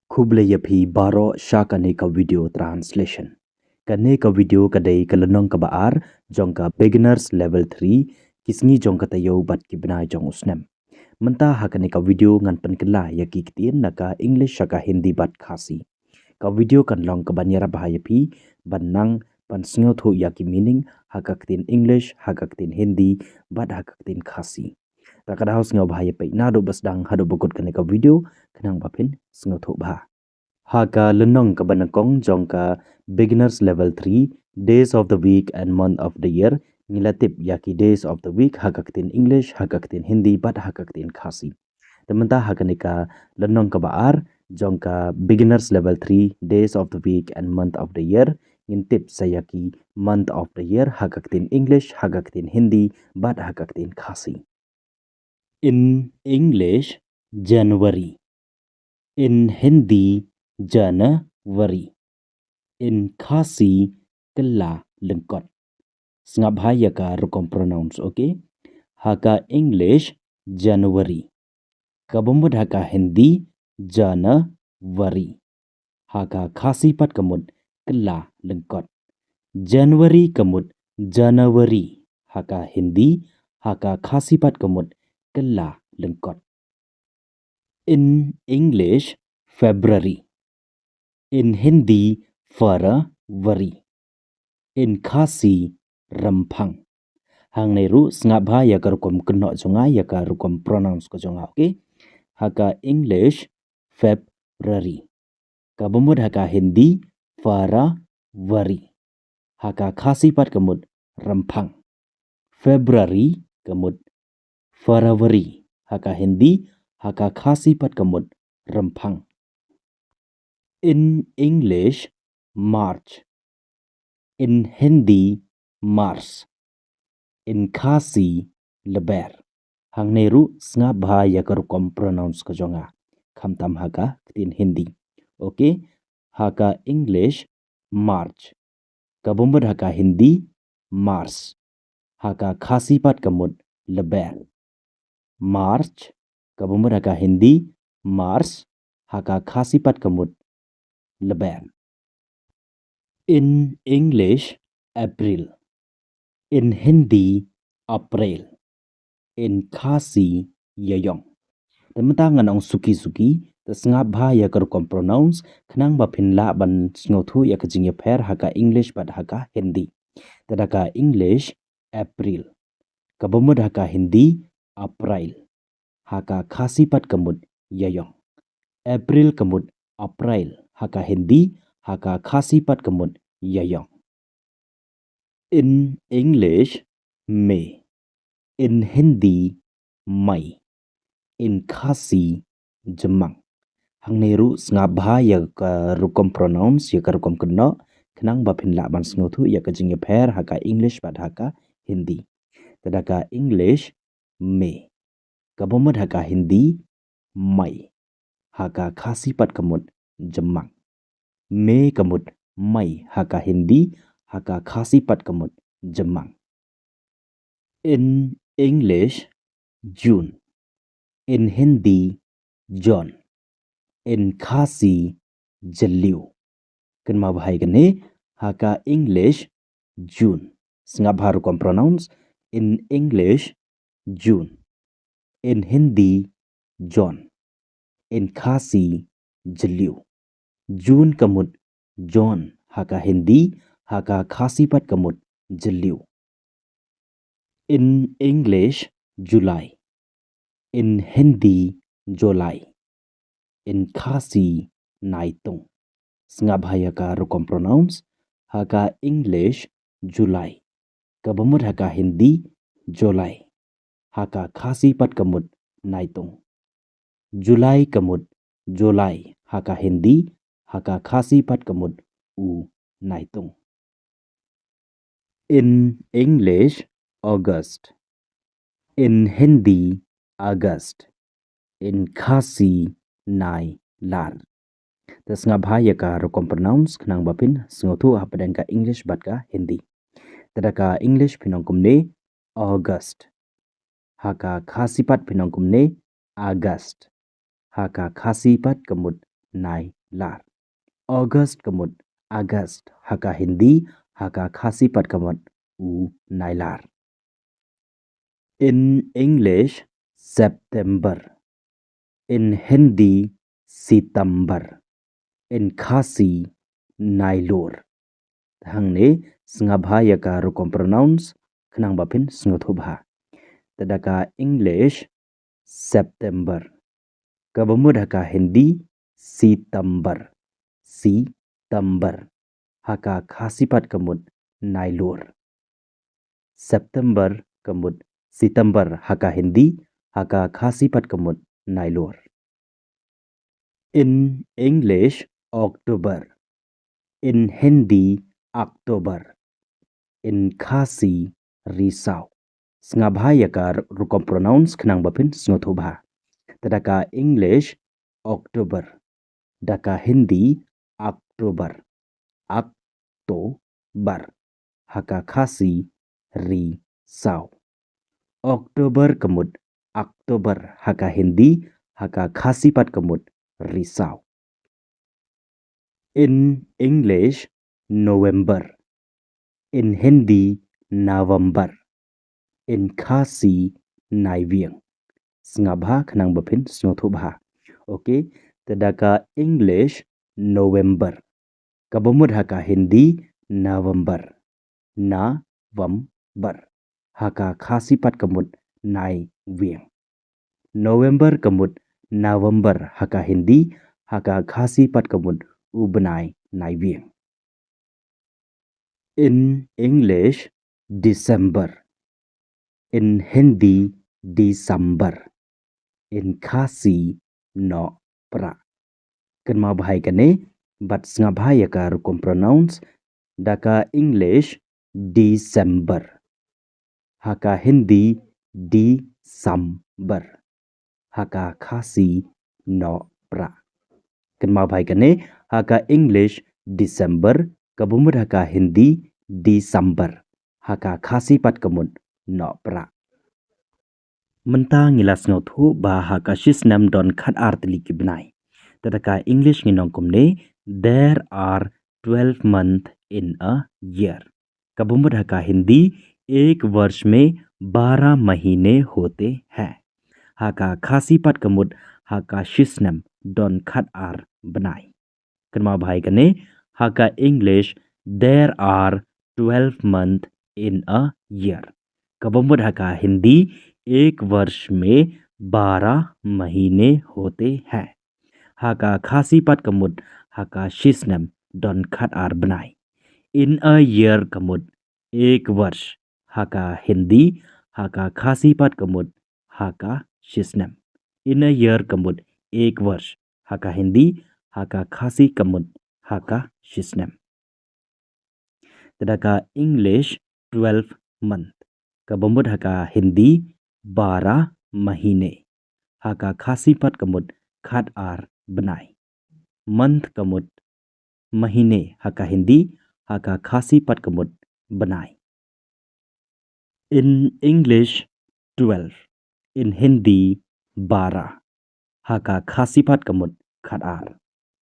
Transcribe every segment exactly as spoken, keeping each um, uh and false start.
Khublei ïa phi baroh sha kane ka video translation. Kane ka video ka dei ka lynnong kaba ar jong ka beginners level three, ki sngi jong ka taïew bad ki bnai jong u snem. Mynta ha kane ka video ngan pynkylla ïa ki ktien na ka English sha ka Hindi bad Khasi. Ka video kan long kaban ïarap bha ïa phi ban nang ban sngewthuh ïa ki meaning ha ka ktien English, ha ka ktien Hindi bad ha ka ktien Khasi. Ta ka daw sngewbha ïa peit naduh ba sdang haduh ba kut kane ka video khnang ba phin sngewthuh bha. Ha ka lynnong kaba nyngkong jong ka beginners level three, days of the week and month of the year, ngi la tip ïa ki days of the week ha ka ktien English, ha ka ktien Hindi bad ha ka ktien Khasi. Te mynta ha kane ka lynnong kaba ar jong ka beginners level three, days of the week and month of the year, ngin tip sa ïa ki month of the year ha ka ktien English, ha ka ktien Hindi bad ha ka ktien Khasi. In English, January. In Hindi, Janawari. In Khasi, Kyllalyngkot. Sngap bha ïa ka rukom pronounce, okay? Ha ka English, January. Kaba mut ha ka Hindi, Janawari. Ha ka Khasi pat ka mut Kyllalyngkot. January ka mut Janawari ha ka Hindi, ha ka Khasi pat ka mut Kyllalyngkot. In English, February. In Hindi, Farabari. In Khasi, Rymphang. Hangne ruh sngap bha ïa ka rukom kynnoh jong nga, ïa ka rukom pronounce ka jong nga, okay? Ha ka English, February. Kaba mut ha ka Hindi, Farabari. Ha ka Khasi pat ka mut Rymphang. February ka mut Farabari. Ha ka Hindi, ha ka Khasi pat ka mut Rymphang. In English, March. In Hindi, Mars. In Khasi, Lber. Hangne ruh sngap bha ïa ka rukom pronounce ka jong nga. Khamtam ha ka ktien Hindi. Okay, ha ka English, March. Kaba mut ha ka Hindi, Mars. Ha ka Khasi pat ka mut Lber. March, kaba mut ha ka Hindi, Mars, ha ka Khasi pat ka mut Lber. In English, April. In Hindi, April. In Khasi, Ïaïong. Te mynta ngan ong suki suki, te sngap bha ïa ka rukom pronounce, khnang ba phin lah ban sngewthuh ïa ka jingïapher ha ka English bad ha ka Hindi. Te da ka English, April. Kaba mut ha ka Hindi, April. Ha ka Khasi pat ka mut Ïaïong. April ka mut April ha ka Hindi, ha ka Khasi pat ka mut Ïaïong. In English, May. In Hindi, May. In Khasi, Jymmang. Hangne ruh sngap bha ïa ka rukom pronounce, ïa ka rukom kynnoh, khnang ba phin lah ban sngewthuh ïa ka jingïapher ha ka English bad ha ka Hindi. Te da ka English, May. Kaba mut ha ka Hindi, May. Ha ka Khasi pat ka mut Jymmang. May ka mut May ha ka Hindi, ha ka Khasi pat ka mut Jymmang. In English, June. In Hindi, John. In Khasi, Jylliew. Kynmaw bha ïa kane, ha ka English, June. Sngap bha rukom pronounce, in English, June. In Hindi, John. In Khasi, Jylliew. June ka mut John ha ka Hindi, ha ka Khasi pat ka mut Jylliew. In English, July. In Hindi, July. In Khasi, Naitung. Sngap bha ïa ka rukom pronounce, ha ka English, July. Kaba mut ha ka Hindi, July. Ha ka Khasi pat ka mut Naitung. July ka mut July ha ka Hindi, ha ka Khasi pat ka mut U Naitung. In English, August. In Hindi, August. In Khasi, Nailar. Te sngap bha ïa ka rukom pronounce khnang ba phin sngewthuh hapdeng ka English bad ka Hindi. Te da ka English phin ong kumne, August. Ha ka Khasi pat phin ong kumne, August. Ha ka Khasi pat ka mut Nailar. August ka mut Agast ha ka Hindi, ha ka Khasi pat ka mut u Nailar. In English, September. In Hindi, Sitambar. In Khasi, Nailur. Hangne, sngap bha ïa ka rukom pronounce, khnang ba phin sngewthuh bha. Te da ka English, September. Kaba mut ha ka Hindi, Sitambar. Sitambar. Ha ka Khasi pat ka mut Nailur. September ka mut Sitambar ha ka Hindi, ha ka Khasi pat ka mut Nailur. In English, October. In Hindi, October. In Khasi, Risaw. Sngap bha ïa ka rukom pronounce khnang ba phin sngewthuh bha. Te da ka English, October. Da ka Hindi, October. October. Ha ka Khasi, Risaw. October ka mut October ha ka Hindi, ha ka Khasi pat ka mut Risaw. In English, November. In Hindi, Navambar. In Khasi, Naiwieng. Sngap bha khnang ba phin sngewthuh bha. Okay, te da ka English, November. Kaba mut ha ka Hindi, November. November. Ha ka Khasi pat ka mut Naiwieng. November ka mut November ha ka Hindi, ha ka Khasi pat ka mut u bnai Naiwieng. In English, December. In Hindi, Disambar. In Khasi, Nohprah. Kynmaw bha ïa kane, bad sngap bha ïa ka rukom pronounce, da ka English, December. Ha ka Hindi, Disambar. Ha ka Khasi, Nohprah. Kynmaw bha ïa kane, ha ka English, December, kaba mut ha ka Hindi, Disambar. Ha ka Khasi pat ka mut Nohprah. Mynta ngi la sngewthuh ba ha ka shisnem don khatar tylli ki bnai. Te da ka English ngin ong kumne, there are twelve months in a year. Kaba mut ha ka Hindi, एक वर्ष में बारह महीने होते हैं. Ha ka Khasi pat ka mut ha ka shisnem don khatar bnai. Kynmaw bha ïa kane, ha ka English, there are twelve months in a year. Kaba mut ha ka Hindi, एक वर्ष में बारह महीने होते हैं. Ha ka Khasi pat ka mut ha ka shisnem don khatar bnai. In a year ka mut एक वर्ष ha ka Hindi, ha ka Khasi pat ka mut ha ka shisnem. In a year ka mut एक वर्ष ha ka Hindi, ha ka Khasi ka mut ha ka shisnem. Te da ka English, twelve month. Kaba mut ha ka Hindi, बारह महीने. Ha ka Khasi pat ka mut khatar bnai. Month ka mut महीने ha ka Hindi, ha ka Khasi pat ka mut bnai. In English, twelve. In Hindi, बारह. Ha ka Khasi pat ka mut khatar.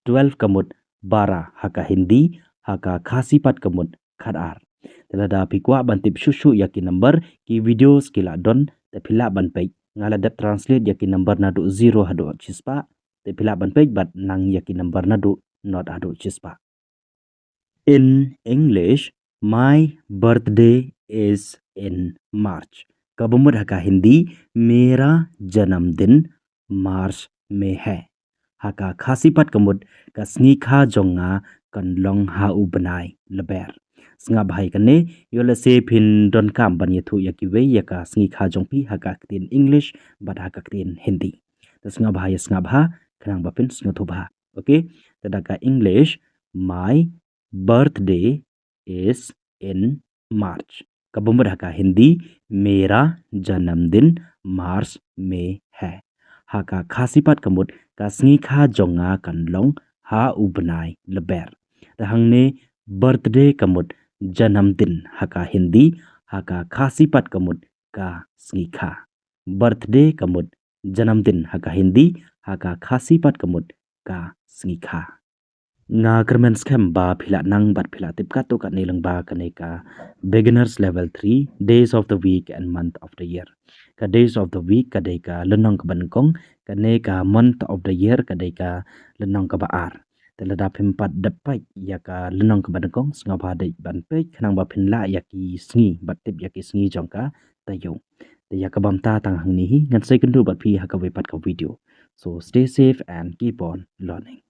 Twelve ka mut बारह ha ka Hindi, ha ka Khasi pat ka mut khatar. Te lada phi kwah ban tip shuh shuh ïa ki number, ki videos ki la don, te phi lah ban peit. Nga la dep translate ïa ki number naduh zero haduh shispah, te phi lah ban peit bad nang ïa ki number naduh nought haduh shispah. In English, my birthday is in March. Kaba mut ha ka Hindi, मेरा जन्मदिन मार्च में है. Ha ka Khasi pat ka mut, ka sngi kha jong nga kan long ha u bnai Lber. Sngap bha ïa kane, ïoh lehse phin donkam ban ïathuh ïa kiwei ïa ka sngi kha jong phi ha ka ktien English bad ha ka ktien Hindi. Te sngap bha ïa sngap bha, khnang ba phin sngewthuh bha. Okay, te da ka English, my birthday is in March. Kaba mut ha ka Hindi, मेरा जन्मदिन मार्च में है. Ha ka Khasi pat ka mut, ka sngi kha jong nga kan long ha u bnai Lber. Te hangne, birthday ka mut जन्मदिन ha ka Hindi, ha ka Khasi pat ka mut ka sngi kha. Birthday ka mut जन्मदिन ha ka Hindi, ha ka Khasi pat ka mut ka sngi kha. Nga kyrmen skhem ba phi la nang bad phi la tip katto katne lyngba kane ka beginners level three, days of the week and month of the year. Ka days of the week ka dei ka lynnong kaba nyngkong, kane ka month of the year ka dei ka lynnong kaba ar. Te lada phim pat dep peit ïa ka lynnong kaba nyngkong, sngewbha dei ban peit khnang ba phin lah ïa ki sngi bad tip ïa ki sngi jong ka taïew. Te ïa kaba mynta tang hangne hi, ngan sa ïakynduh bad phi ha kawei pat ka video. So stay safe and keep on learning.